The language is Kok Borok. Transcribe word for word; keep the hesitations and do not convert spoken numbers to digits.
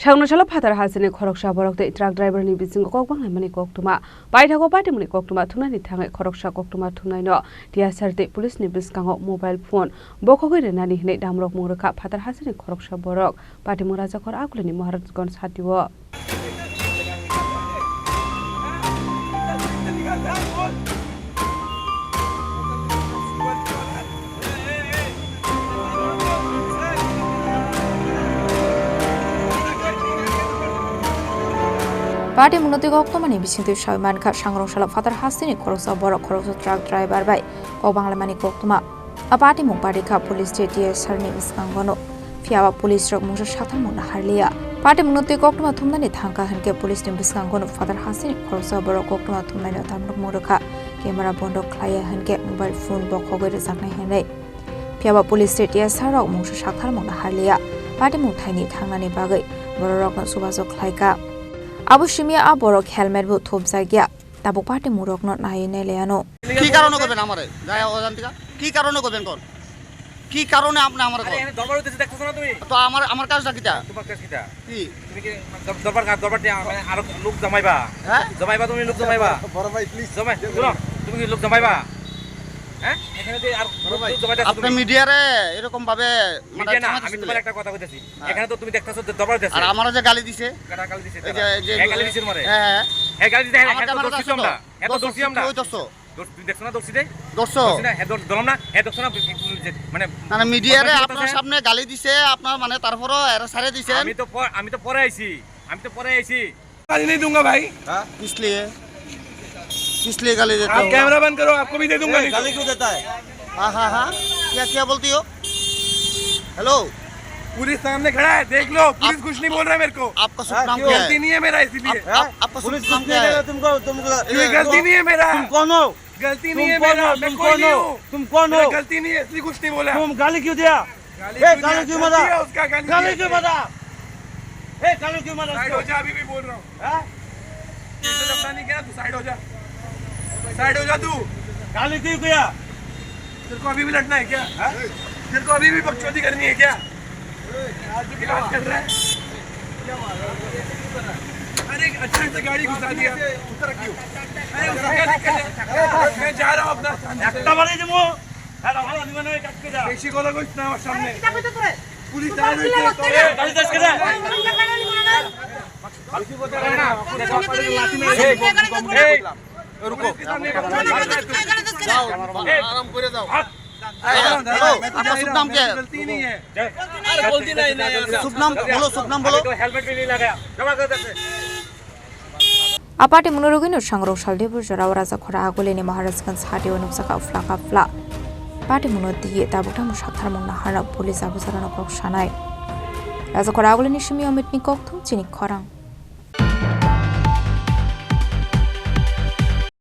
Thangno salo phatar hasteni khoroksa borok tei truck driver ni bisingo kok banglaimani koktwma. Paithago patimungni koktwma thumnani thangwi khoroksa koktwma thumnaino T S R tei police ni bwskango mobile phone bokhogwi rwnani hwnwi damrok mung rwkha phatar hasteni khoroksa borok. Patimung Rajakhor Agulini Maharajganj hatio. Patimungno twi koktwmani bisingtwi sawi mankha, sangrong salo phatar hasteni khoroksa borok khoroksa truck driver bai kok banglaimani koktwma. A patimung pari kha police tei T S R ni bwskango no. Phiya ba police rok mungsa saktharmung naharliya. Patimungno twi koktwma thumnani thangkha hwnkhe police ni bwskango no phatar hasteni khoroksa borok koktwma thumnaino damrok mung rwkha. Camera bondo khlaiya hwnkhe mobile phone bokhogwi rwjaknai hwnwi. Phiya ba police tei T S R rok mungsa saktharmung naharliya. Patimung thaini thangnani bagwi bororokno chubachu khlaikha. Abo simi a borok helmet bo thopjakya. Tabuk patimung rokno naiwi nailaiano. কি কারণে করবেন আমারে? গায়ে অজান্তিকা? কি কারণে করবেন কোন? কি কারণে আপনি আমারে আরে, কোন? এনে দরবার হইতেছে, দেখতেছো না তুমি? তো আমার, আমার কাজটা কিটা? তোমার কাজ কিটা? কি? তুমি কি দর-, দরবার কাজ, দরবার দিয়ে আমাকে আরো লোক জমাইবা? হ্যাঁ? জমাইবা তুমি লোক জমাইবা? বড় ভাই, please। জমাই, শুনো, তুমি কি লোক জমাইবা? হ্যাঁ? এখানে দিয়ে আর বড় লোক, ভাই, লোক জমাইতে আসো আপনি তুমি। মিডিয়ারে এরকম ভাবে মানে মিডিয়া না, চামচ আমি দিলে। তোমার একটা কথা কইতেছি। হ্যাঁ। এখানে তো তুমি দেখতেছো যে দরবার হইতেছে। আর আমারে যে গালি দিছে। কাটা গালি দিছে এই তারা। যে, যে হ্যাঁ, গালি দিছে তোমারে। হ্যাঁ, হ্যাঁ। হ্যাঁ, গালি দিছে, হ্যাঁ, আমার এখানে তো ক্যামেরা দোষী আছে তো। আমরা। এত দোষী আমরা। ওই দোষো। দোষ তুমি দেখছো না, দোষী দে? দোষো। দোষী না, হে দোষ ধরলাম না, হে দোষ না, মানে না, না, মিডিয়ারে কথা কি আপনার বলতেছে? সামনে গালি দিছে, আপনার মানে তারপরও এরা ছাড়ে দিছেন। আমি তো প-, আমি তো পরে আইছি, আমি তো পরে আইছি। गाली नहीं दूंगा भाई। हाँ? किस लिए? किस लिए गाली देते आप हो? कैमरा बंद करो, आपको भी दे दूंगा ए, नहीं तो। गाली क्यों देता है? हाँ, हाँ, हाँ। क्या, क्या बोलती हो? हेलो। पुलिस सामने खड़ा है, देख लो, पुलिस आप कुछ नहीं बोल रहा है मेरे को। आपका शुभ हाँ, नाम क्यों? क्या है? गलती नहीं है मेरा इसीलिए। आप, आप, आपका शुभ पुलिस नाम कुछ क्या नहीं है? देगा तुमको, तुम, तुम गलती नहीं है मेरा। तुम कौन हो? गलती नहीं है मेरा, मैं कोई नहीं हूँ। तुम कौन हो? मेरा गलती नहीं है, इसलिए कुछ नहीं बोला। तुम गाली क्यों दिया? गाली ए, क्यों गाली दिया? क्यों मारा? गलती है उसका, गाली गाली दिया क्यों उसने। मारा? ए, गाली क्यों मारा साइड उसको? हो जा, अभी भी बोल रहा हूँ। हाँ? तेरे से लफड़ा नहीं किया, तू साइड हो जा। साइड हो जा तू। गाली क्यों किया? तेरे को अभी भी लड़ना है क्या? हाँ? तेरे को अभी भी बकचोदी करनी है क्या? क्या बात कर रहा है? अरे, अचानक से गाड़ी घुसा दिया। अरे, उसका क्या दिक्कत है? मैं जा रहा हूँ अपना। একটা বাড়ি দেবো। বেশি কথা কইস না আমার সামনে। পুলিশ দাঁড়ায় রয়েছে। এই, গাড়ি যাস কেন? এই, रुको। पुलिश के सामने যাও, আরাম করে যাও। এই, হ্যালো, আপনার শুভ নাম কি? गलती नहीं है। अरे, गलती नहीं है यार। শুভ নাম বলো, শুভ নাম বলো। हेलमेट भी नहीं लगाया। जमा कर देते। A patimungno rwgwino sangrok saldibur jorao Rajakhor Agulini Maharajganj hatio nukjakha phlaka phla. Patimungno twiwi tabuk tamo saktharmung naharno police abujarano kok sanai. Rajakhor Agulini simi Omitni kokthum chini khorang.